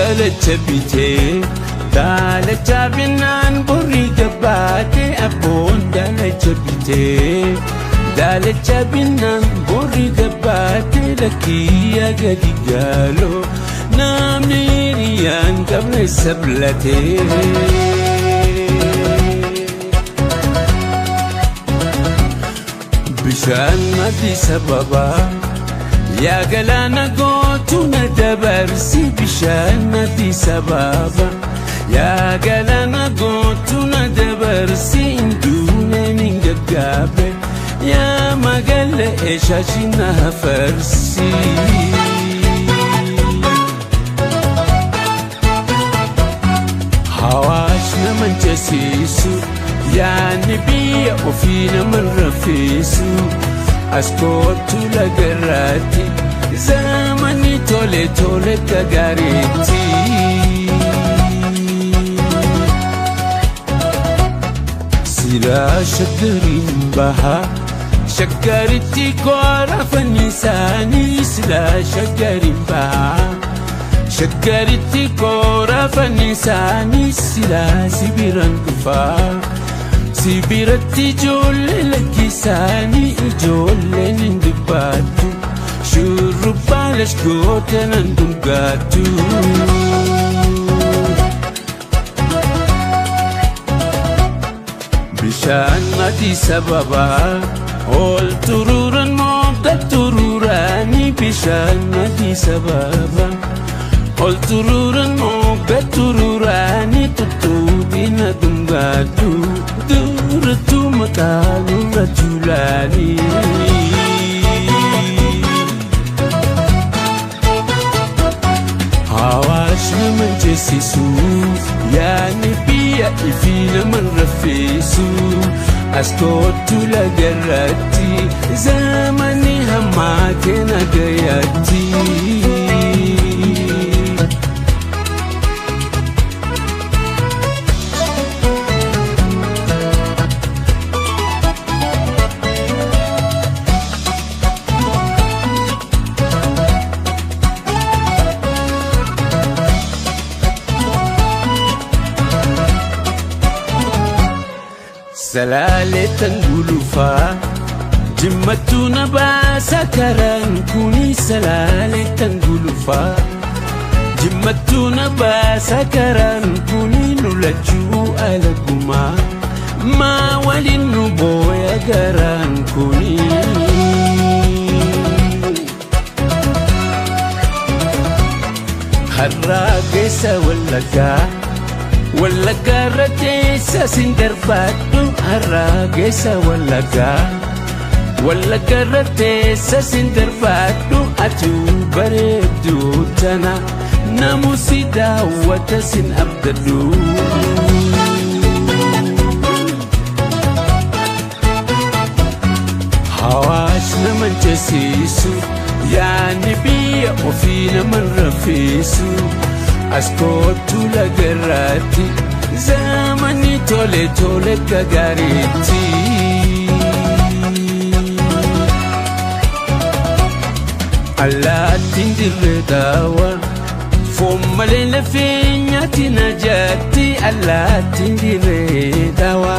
Daalacha bitee daalacha binnaan borii gabaate abboon daalacha bitee daalacha binnaan borii gabaate lakkiyya gadi gaaloo namni hiriyaan qabne sablatee. Bishaan maddi sababaa yaa galaana gootu na dabarsi bishaan maddi sababa yaa galaana gootu na dabarsi hinduuneen hin gaggaabe yaa magaala eeshaashi na hafarsi. Hawaash nama jasiisu yaadni biyya ofii nama raffisu. Askootu lagarraatti zamani tole tole gagaariitti. Silaa shaggariin bahaa shaggaritti koora fannisaanii silaa shaggariin bahaa shaggaritti koora fannisaanii silaa sibiran dhufaa. Sibiratti ijoollee lakkisaanii ijoolleen hin dubbattu shurrubbaa lashgoota nan dhungattu. Bishaan adii sababaa ol turuuran mogga turuuranii bishaan adii sababaa ol turuuran mogga turuuranii tuttuutiin dhungattu. Durattu maqaa nurra tuulaanii. Hawaash nama jessisu yaadni biyya ifii nama raffisu askootu lagarratti zamani hammaa keena gayaatti. Salaaleetan gulufaa jimmattuu na baasa karaan kuni salaaleetan gulufaa jimmattuu na baasa karaan kuni nu lachuu alagumaa maa waliin nu booya garaan kuni. Har'aa keessa wallaggaa. Wallaggaa irra teessa sin darbaadhu har'aa keessa wallaggaa. Wallaggaa irra teessa sin darbaadhu atuu bareedduu tana namu si daawwata sin abdadhu. Hawaash nama jessiisu yaadni biyya ofii nama raffisu. Askootu lagarratti zamani tole tole gagaariitti. Allaattiin dirree daawwa foon malee lafee nyaati na jaatti allaattiin dirree daawwa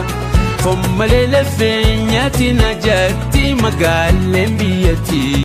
foon malee lafee nyaati na jaatti magaaleen biyyattii.